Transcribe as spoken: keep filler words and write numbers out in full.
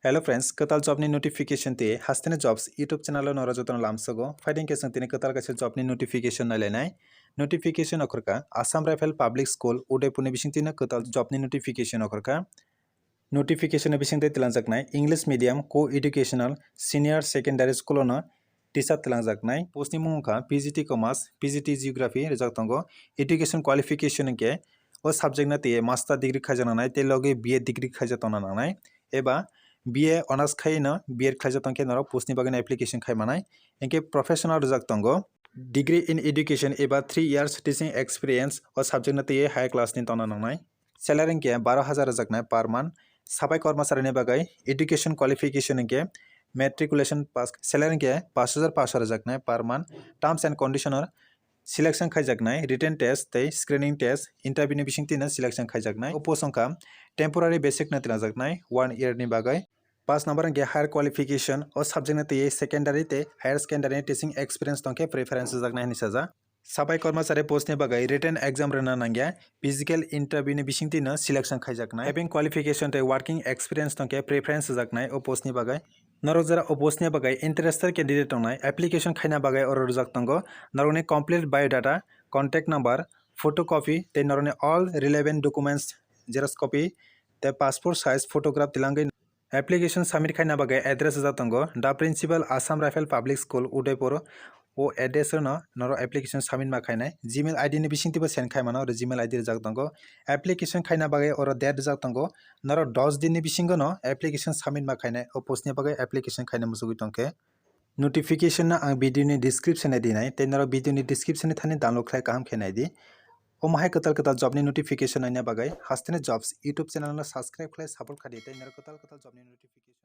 Hello friends, kwtal job ni notification tei Hasteni Jobs YouTube channel o norok jotono lamsogo. Phaidi khe chwng tini kwtal kaisa job ni notification nailainai. Notification okhorkha Assam Rifle Public School Udaipur ni bisingtwi no kwtal job ni notification okhorkha. Notification ni bisingtwi twlangjaknai English medium co-educational senior secondary school o no teacher twlangjaknai. Post ni mung wngkha P G T Commerce, P G T Geography rijak tongo. Education qualification hwnkhe o subject no tei master degree khaijak nangnai tei logi B A degree khaijak tongna nangnai eba B A honours khai no B Ed khaijak tongkhe norok post ni bagwi no application khai manai. Hinkhe professional rijak tongo. Degree in education eba three years teaching experience o subject no tei higher class ni tongna nangnai. Salary hwnkhe baro hajar rwjaknai per month. Sabai kormachari ni bagwi education qualification hwnkhe matriculation pass. Salary hwnkhe pash hajar pash rwjaknai per month. Terms and condition o selection khaijaknai, written test tei screening test, interview ni bisingtwi no selection khaijaknai. O post wngkha temporary basic no twlangjaknai one year ni bagwi. Pass number hwnkhe higher qualification o subject ni twi secondary tei higher secondary ni teaching experience tongkhe preference rwjaknai hinwi sajak. Sabai kormachari post ni bagwi written exam rwna nangya, physical interview ni bisingtwi no selection khaijaknai. Having qualification tei working experience tongkhe preference rwjaknai o post ni bagwi. Norok jora o post ni bagwi interested candidate tongnai, application khaina bagwi oro rwjak tongo norokni complete biodata, contact number, photocopy tei norokni all relevant documents, xerox copy tei passport size photograph twlangwi application submit khaina bagwi address rwjak tongo, The Principal, Assam Rifle Public School, Udaipur. O address o no norok application submit ma khainai. Gmail I D ni bisingtwi bo send khai mano, oro Gmail I D rwjak tongo. Application khaina bagwi oro date rwjak tongo. Norok dos din ni bisingo no application submit ma khainai. O post ni bagwi application khaina muchugwi tongkhe. Notification no ang video ni description o dinai, tei norok video ni description ni thani download khlai kaham khe nai di. Omo hai kwtal kwtal job ni notification naina bagwi Hasteni Jobs YouTube channel no subscribe khlai support kha di, tei norok kwtal kwtal job ni notification